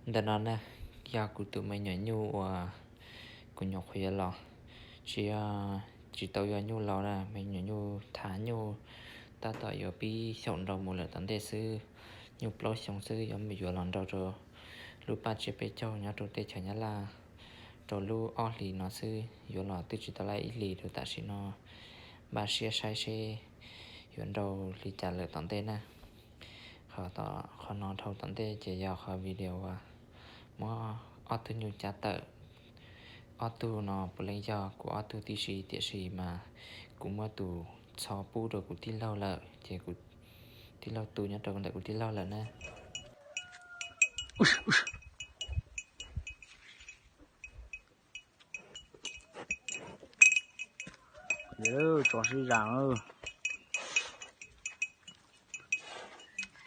Ntawm no na, yog kuv tus me nyuam nyuj uas kuv nyuam qhuav yuav los, tsis yog, tsis tau yog nyuj laus na, me nyuam nyuj thav nyuj, tab tom yuav pib xyaum nraus mus lawm tom ntej xwb, nyuj plaub xyoo xwb, yuav mus yuav los nraus rau lub paj tsiab peb caug nyob rau teb chaws Nyab Laj, rau lub ob hlis no xwb, yuav los twb tsis tau laj ib hlis rau tam sim no, npaj siab saib seb yuav nraus li cas lawm tom ntej na. Qhov no dhau tom ntej ces yog qhov video uas muab ob tug nyuj cab tawm. Ob tug no puav leej yog kuv ob tug tib si, tiam sis mas kuv muab tus txho pub rau kuv tij laug lawm, ces kuv tij laug tu nyob rau ntawm kuv tij laug lawm na. Tso sib zam,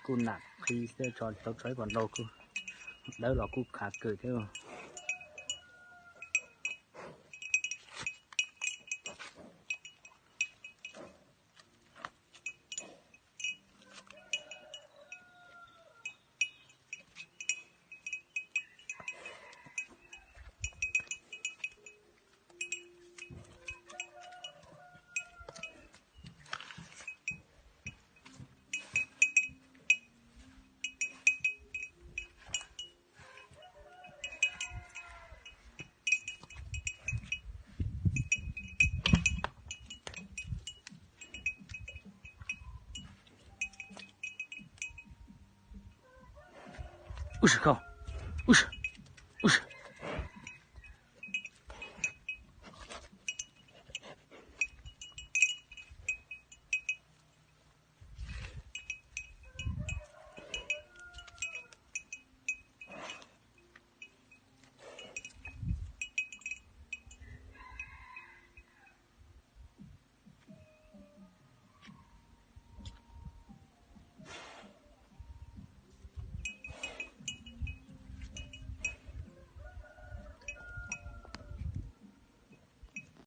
kuj nam qhi xwb, tso tau tso ib puas ntau, kuj dawb los kuj khav kawg thiab. Ub, ub, ub,